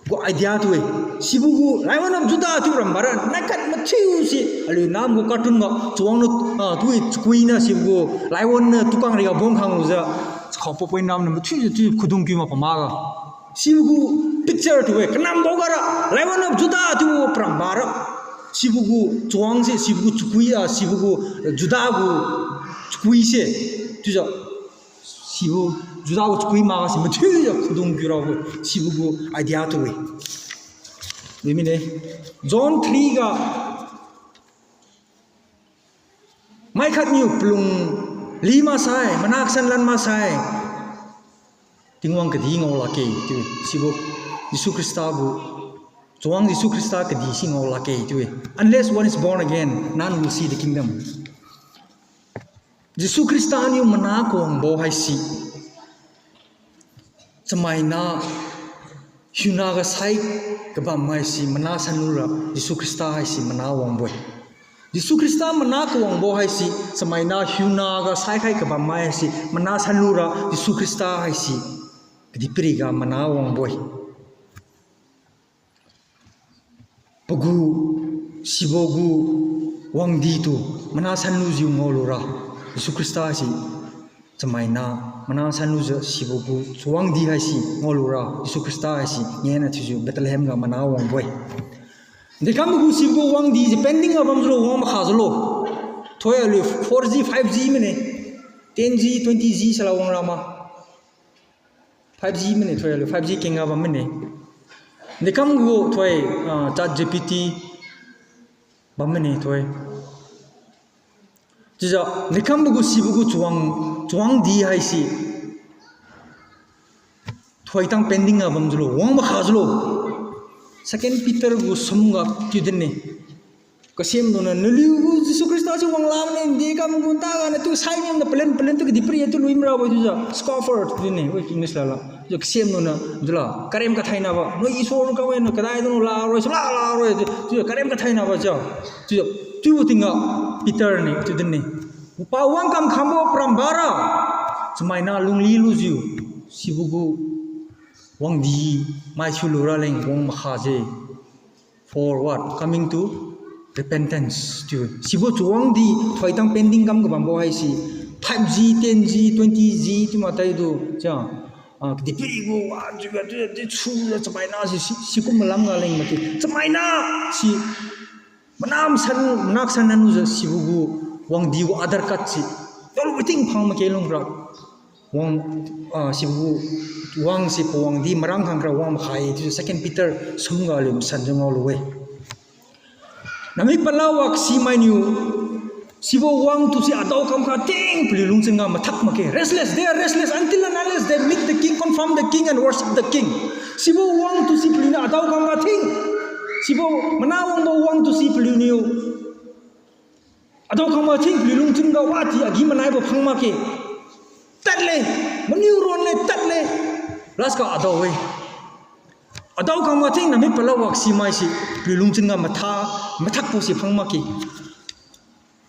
gu idea tu-e. Sibo gu Lion of Judah chiu rambara, nakhat mathiu si, aliu nam gu cartoon ga, chawang niu, ah, tu-e chakui niu sibo gu, lion niu tukang riga bong khanglujiu, chakhao papoi nam niu mathiu si chiu khudung kiu ma pama ga. Sibo gu picture tu-e, kanambo gara, Lion of Judah chiu parambara. Sibo gu chawang se, sibo gu chakui, ah, sibo gu Judah gu chakui se, chiujiu, sibo Judah gu chakui makga si mathiujiu khudung kiu rabo-e, sibo gu idea tu-e. Di mine, John three ga, maikhat niu palung li maksai, mana kasan lan maksai, Tingwang kadih ngao lakge chiu-e, sibo Jesu Khrista gu, chawang Jesu Khrista kadih si ngao lakge chiu-e. Unless one is born again, none will see the kingdom. Jesu Khrista niu mana kawangbo haise, chamaina hiuna ga sai kabam haise mana sanlura Jesu Khrista haise mana wangbo-e. Jesu Khrista mana kawangbo haise, chamaina hiuna ga saikhai kabam haise mana sanlura Jesu Khrista haise kadihpiriga mana wangbo-e. Pagu, sibo gu wangdi tu mana sanlujiu ngaolura Jesu Khrista haise chamaina mana sanlujiu sibo gu chawangdi haise ngaolura Jesu Khrista haise ngena thiujiu Bethlehem ga mana wangbo-e. Dekam gu sibo gu wangdi ji pending ga bamjiulo, wang makhajiulo. Thoi aliu four G, five G mine, ten G, twenty G sala wangra ma. Five G mine thoi aliu, five G kengga bam mine. Dekam gu thoi, ah, ChatGPT, Bam mane thoi. Chiujiu, nikambo gu sibo gu chawang, chawangdi haise. Thoitang pending ga bamjiulo, wang makhajiulo. Second Peter gu sumga chiu dinne. Kasem nuniu, naliu gu Jesu Khrista si wanglamane, de kam gu nta ga natu sai niu na palen palen tu kadihpiri tu lui marabo chiujiu, scoffer dinne, wi English lala. Chiujiu kasem nuniu, chiula, karem kathainabo, nui Isor kawai niu kadai dun laroi, sula laroi, chiujiu karem kathainabo chiu. Chiujiu, chiubo tingga Peter niu chiu dinne. Pa wang kamkhambo parambara, chamaina lungli lujiu, sibo gu wangdi maithiulu raleng wang makhajiu. For what? Coming to repentance. Chiu. Sibo chawangdi thoitang pending kam kabambo haise. Five G, ten G, twenty G chiu matai du. Chia. Ah, kadihpiri gu, ah, chiuga, chiuga, chiujiu, chamaina si, si, sikum malam ga leng mati. Chamaina si, manam san, manak san nanujiu sibo gu, wangdi gu Aadhaar card si. Tolu ting phang make lungra. Wang, ah, sibo gu wang si pawangdi marang khangkra wang makhai-e chiujiu Second Peter sumga aliu masanjiu ngaolu-e. Namik pala wak simainiu, sibo wang tu si adao kamkha ting paliu lungchun ga mathak makge. Restless, they are restless until and unless they meet the king, confirm the king and worship the king. Sibo wang tu si paliuniu adao kamkha ting. Sibo mana wangbo wang tu si paliuniu adao kamkha ting paliu lungchun ga wadi agi-manaibo phang makge. Tadle, maniu ronle tadle. Last ga adao-e. Adao kamkha ting namik pala wak simaise, paliu lungchun ga matha, mathakbo si phang makge.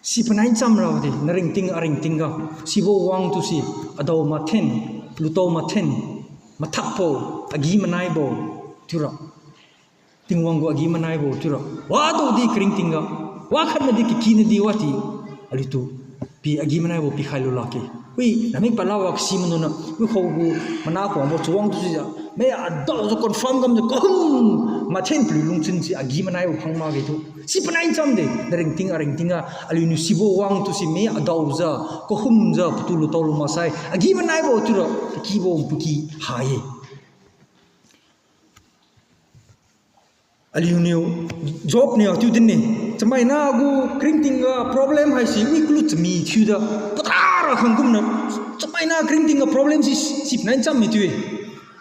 Si panai cham rabo de, naringting aringting ga. Sibo wang tu si, adao mathen, lutao mathen, mathakbo, agi-manaibo, chiura. Tingwang gu agi-manaibo chiura. Wadaodi karingting ga. Wakhatnadi kakinadi wadi. Aliutu. Pi agi-manaibo pikhai lu lakge. Wi, namik pala wak simainiu. Wi khuga mana khuangbo chawang tu sijiu. Mai adaojiu confirm kamjiu kahum. Mathen paliu lungchun si agi-manaibo phang makge tu. Si panai chamde. Naringting aringting ga. Aliuniu sibo wang tu si mai adaojiu. Kahumjiu. Patu lutao lu maksai. Agi-manaibo chiura. Kakibo puki ha-e. Aliuniu, Job niu chiu dinne, chamaina gu karingting ga problem haise, wi kalu chami thiujiu, patara khang kumniu, chamaina karingting ga problem si, si nai cham mi chiu-e.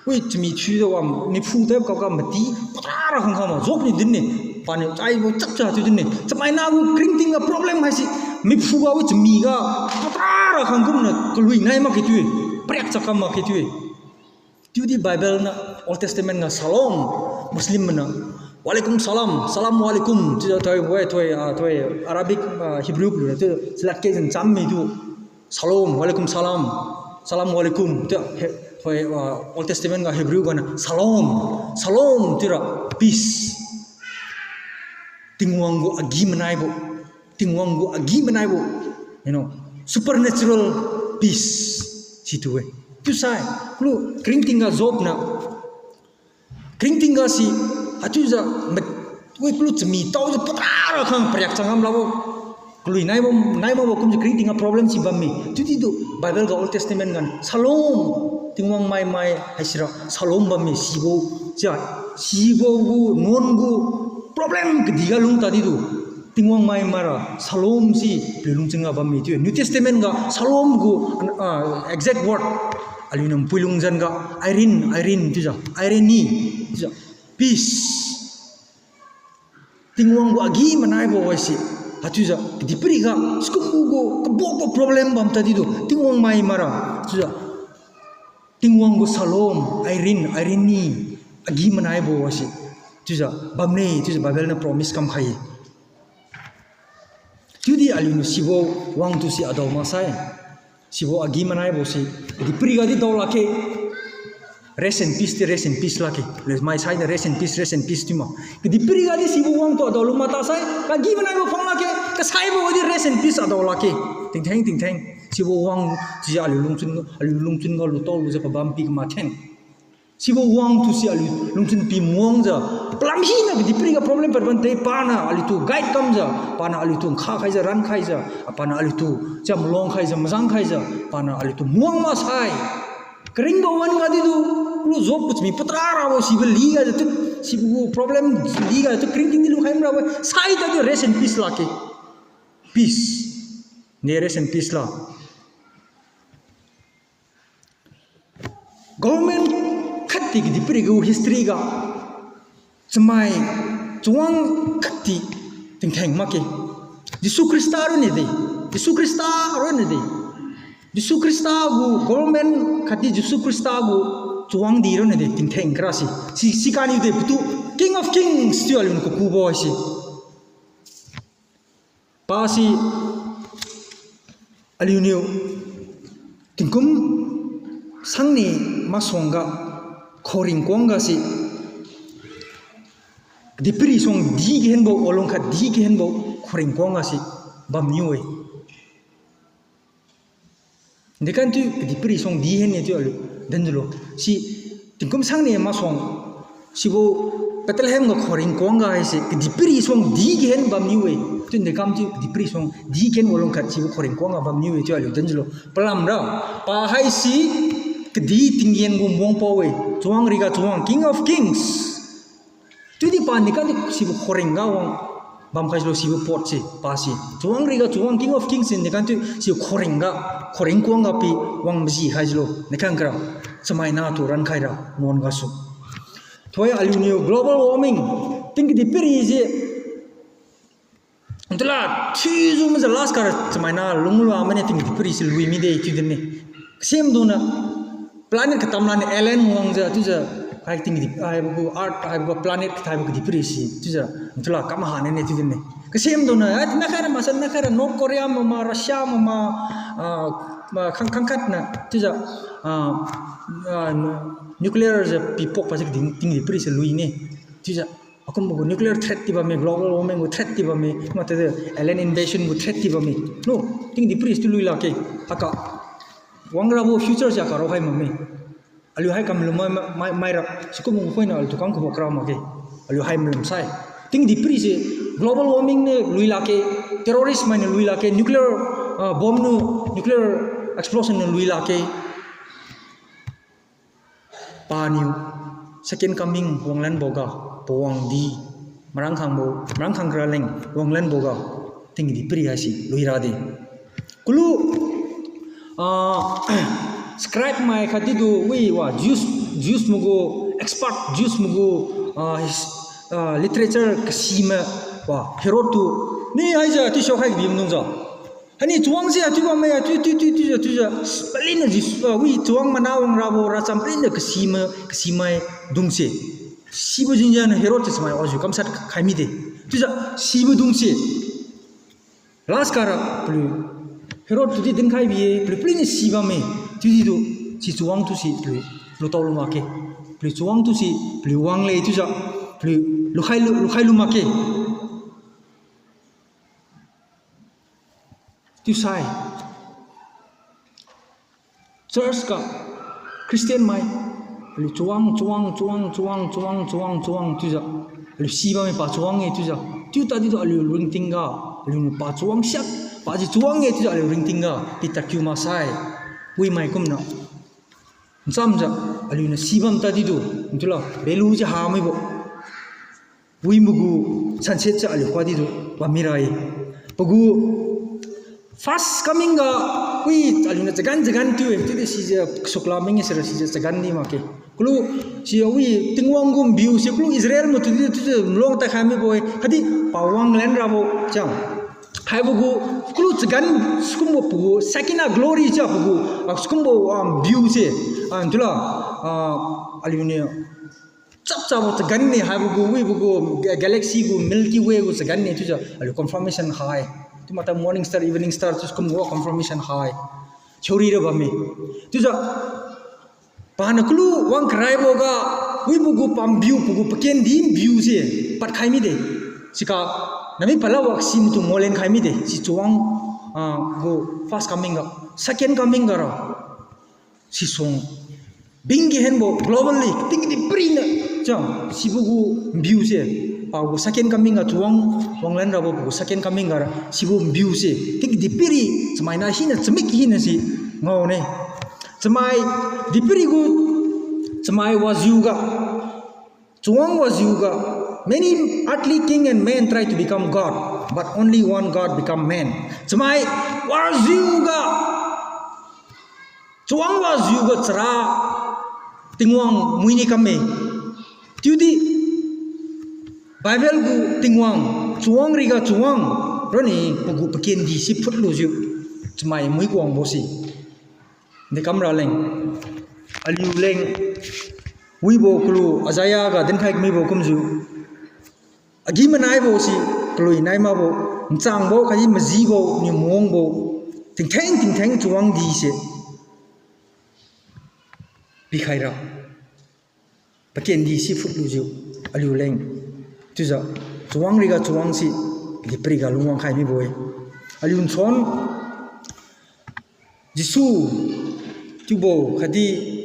Wi chami thiujiu wa, miphu tap kaka mati, patara khang khang ma, Job niu dinne, paniu chaibo chapcha chiu dinne, chamaina gu karingting ga problem haise, miphu ga wi chami ga, patara khang kumniu, kalui nai makge chiu-e, pariak chakam makge chiu-e. Chiudi Bible niu Old Testament ga shalom, Muslim mainiu, "Walaikum salam, salam walaikum," chiujiu thoi, wai thoi, ah, thoi Arabic, ah, Hebrew paliu chiu, silat ke jin cham mi tu, shalom, walaikum salam, salam walaikum, chiu, he, thoi, ah, Old Testament ga Hebrew ganiu, shalom, shalom, chiura, peace. Tingwang gu agi-manaibo. Tingwang gu agi-manaibo. You know, supernatural peace. Situ-e. Chiusai, kalu, karingting ga Job niu. Karingting ga si, haichiujiu, mat, wi kalu chami taojiu patara khang pariak changam labo. Kalui nai bam, nai makbo kumjiu karingting ga problem si bamme. Chiudi tu, Bible ga Old Testament gan, shalom. Tingwang maimai, haisira, shalom bamme, sibo, chia, sibo gu, nuan gu, problem kadih ga lung tadi tu. Tingwang mai mara, shalom si, paliu lungchun ga bamme chiu. New Testament ga, shalom gu, ah, exact word. Aliuniu pui lungjan ga, Irene, Irene, chiujiu, Irene, chiujiu, peace. Tingwang gu agi-manaibo haise. Haichiujiu, kadihpiri ga, sikum gu, kabokbo problem bam tadi tu. Tingwang mai mara, chiujiu. Tingwang gu shalom, Irene, Irene, agi-manaibo haise. Chiujiu, bamne, chiujiu Bible niu promise kamkhai-e. Chiudi aliuniu sibo wang tu si adao maksai. Sibo agi-manaibo si. Kadihpiri ga di dao lakge. Rest in peace ti rest in peace lakge. Lezmai sainiu rest in peace, rest in peace ti ma. Kadihpiri ga di sibo wang tu adao lu mata sai. Agi-manaibo phang lakge. Kasaibo ga di rest in peace adao lakge. Tingtheng, tingtheng. Sibo wang chiujiu aliu lungchun, aliu lungchun ga lutao lujiu pabam pi kama then. Sibo wang tu si aliu lungchun pi muangjiu, palam hina kadihpiri ga problem pad bam de, paniu aliutu guide kamjiu, paniu aliutu nkha khaijiu, ran khaijiu, paniu aliutu chiam luang khaijiu, mazang khaijiu, paniu aliutu muang maksai. Karingbo wan ga di tu, lu Job gu chami patra rabo sibo li ga tu, sibo gu problem li ga tu karing ting di lu khai rabo. Sai ta di rest in peace lakge. Peace. Ne rest in peace la. Government khat ti kadihpiri gu history ga chamai chawang khat ti tingtheng makge. Jesu Khrista ronna de. Jesu Khrista ronna de. Jesu Khrista gu government khatdi Jesu Khrista gu chawang di ronna de tingtheng kara si. Si, si kaniu de patu King of Kings tiu aliu kakubo si. Pasi aliuniu tingkum sangne masuangga khoring kuangga si kadihpiri suang di kahenbo, walung khat di kahenbo khoring kuangga si bamniu-e. Dekamtu kadihpiri suang di hen-e chiu aliu dinjiulo. Si tingkum sangne masuang sibo Bethlehem ga khoring kuangga haise kadihpiri suang di kahen bamniu-e. Chiu dekamtu kadihpiri suang di kahen walung khat sibo khoring kuangga bamniu-e chiu aliu dinjiulo. Palamra pa haise kadih tinggen gu muangpao-e. Chawang riga chawang, King of Kings. Chiudi pa nikan di sibo khoring ga wang bamkhai jiulo sibo pot se, pasi chawang riga chawang, King of Kings si nikan tu si khoring ga, khoring kuangga pi wang maji khai jiulo nikan kara. Chamaina tu rankhaira nuan gasu. Thoi aliuniu global warming ting kadihpiri se tula thiujiu majiu last kara chamaina lunglua mane ting kadihpiri se lui mide chiu dinne. Kasemdungniu planet katamlaniu alien wangjiu chiujiu hai ting kadih haibo gu earth haibo gu planet kathaibo kadihpiri se chiujiu tula kam hane ne chiu dinne. Kasemdungniu ai nakhaira masa nakhaira North Korea mama, Russia mama, ah, ma khang khangkhatniu chiujiu, ah, ah, nuclear jiu pipok pa se kadih ting kadihpiri se lui ne. Chiujiu akumbo gu nuclear threat ti bamme, global warming gu threat ti bamme, matade alien invasion gu threat ti bamme. No, ting kadihpiri se tu lui lakge. Haka wangrabo future se haka raokhai makme. Aliu hai kamlum mai, mai, maira sikum gu khoiniu aliutu kam kabo kara makge. Aliu hai malum sai ting kadihpiri se global warming niu lui lakge, terrorist mainiu lui lakge, nuclear, ah, bomb niu, nuclear explosion niu lui lakge. Paniu second coming wanglanboga, pawangdi marangkhangbo, marangkhang raleng wanglanboga ting kadihpiri haise lui rade. Kulu, ah, scribe mai khatdi tu wi wa Jews, Jews mai gu expert, Jews mai gu, ah, his-, ah, literature kasima wa Herod tu ni haijiu chiusao khai kabi maidungjiu Hani chawang se atiu bamme, atiu, tiu, tiu, tiu, tiu, tiu, palin na Jesu, ah, wi chawang mana wang rabo racham palin na kasi ma, kasi maidung se. Sibo jengjianiu Herod se chamai wajiu kamshat khai mide. Chiujiu sibo dung se. Last kara paliu Herod tudi dinkhai bi-e, paliu palin na si bamme. Chiudi tu, si chawang tu si paliu lutao lu makge. Paliu chawang tu si paliu wang le chiujiu paliu lukhai lu, lukhai lu makge. Chiusai church ga Christian mai, aliu chawang, chawang, chawang, chawang, chawang, chawang, chawang chiujiu, aliu si bamme pa chawang-e chiujiu, chiu tadi tu aliu ringtingga, aliuniu pa chawang siak, pa ji chawang-e chiujiu aliu ringtingga, pi tadkiu maksai, wi mai kumna nchamjiu, aliuniu si bam tadi tu, ntu la, belu ji ha mibo. Wi magu sunset se aliu khuadi tu bam mira-e. Pagu first coming ga, wi aliuniu chagan chagan tiu-e, chiudi sijiu kasukla ming sira sijiu chagan di makge. Kulu si wi Tingwang gu mbiu se kulu Israel matu di chiujiu mlong tadkhai mibo-e. Khatdi pawang lan rabo chiang. Haibo gu kulu chagan sikumbo pagu Shekinah glory chiu pagu, ah, sikumbo, ah, mbiu se, ah, ntu la, ah, aliuniu chapchabo chagan ne haibo gu wibo gu ga-, galaxy gu Milky Way gu chagan ne chiujiu aliu confirmation khai. Chiu mata morning star, evening star chiu sikum gu confirmation khai. Theory ra bamme. Chiujiu paniu kulu wang karaibo ga, wibo gu pambiu pagu pakendi mbiu se padkhai mide. Siga nami pala wa si matu molen khai mide. Si chawang, ah, gu first coming ga, second coming ga ra sisuang bing kahenbo globally ting di prina chiang sibo gu mbiu se, pagu second coming ga chawang wanglan rabo pagu second coming ga ra sibo mbiu se ting di piri chamaina hina chamik hina si ngao ne. Chamai, dipiri gu chamai wajiuga, chawang wajiuga, many earthly king and men try to become God, but only one God become man. Chamai wajiuga, chawang wajiuga chara Tingwang mui ni kamme. Chiudi Bible gu Tingwang, chawang riga chawang, rani pagu pakendi si phutlujiu chamai mui kuangbo si dekam raleng. Aliuleng wibo kalu Isaiah ga dinkhai kamibo kumjiu, agi-manaibo si kalui nai makbo, nchangbo khatdi majibo, niu mawangbo, tingtheng tingtheng chawang di se pikhaira, pakendi si phutlujiu aliuleng. Chiujiu chawang riga chawang si dipiri ga lungwang khai mibo-e. Aliu nsuan Jesu chiubo khatdi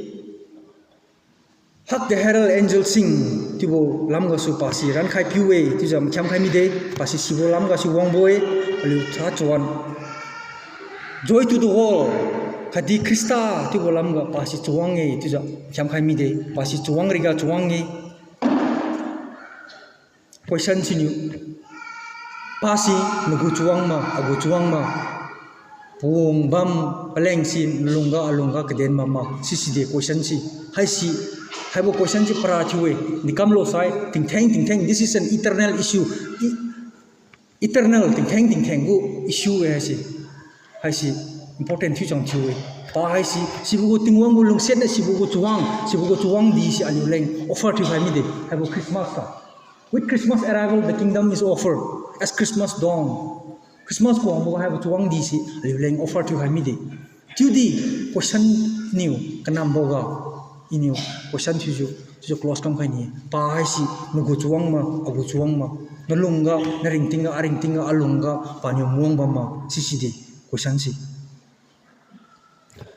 Hark the Herald Angels Sing chiubo lamgasu pasi rankhai piu-e, chiujiu makhiam khai mide, pasi sibo lamga si wangbo-e, aliu tha chawang. Joy to the World khatdi Khrista chiubo lamga pasi chawang-e, chiujiu makhiam khai mide, pasi chawang riga chawang-e. Question siniu, pasi nagu chawang ma, agu chawang ma, pabam paleng si nalungga alungga kaden bam ma, siside question si. Haisi, haibo question si para thiu-e, nikamlo sai, tingtheng tingtheng, this is an eternal issue. E-, eternal, tingtheng tingtheng gu issue-e haise. Haise important thiu chang thiu-e. Pa haise, sibo gu Tingwang gu lungsiat niu sibo gu chawang, sibo gu chawang di si aliuleng offer thiukhai mide. Haibo Christmas ga. With Christmas arrival, the kingdom is offered as Christmas dawn. Christmas kuangbo haibo chawang di si aliuleng offer thiukhai mide. Chiudi question niu kanamboga, iniu question thiujiu, chiujiu close kamkhai ni. Pa haise nagu chawang ma, agu chawang ma, nalungga, naringtingga, aringtingga, alungga, paniu mawang bam ma, siside question si.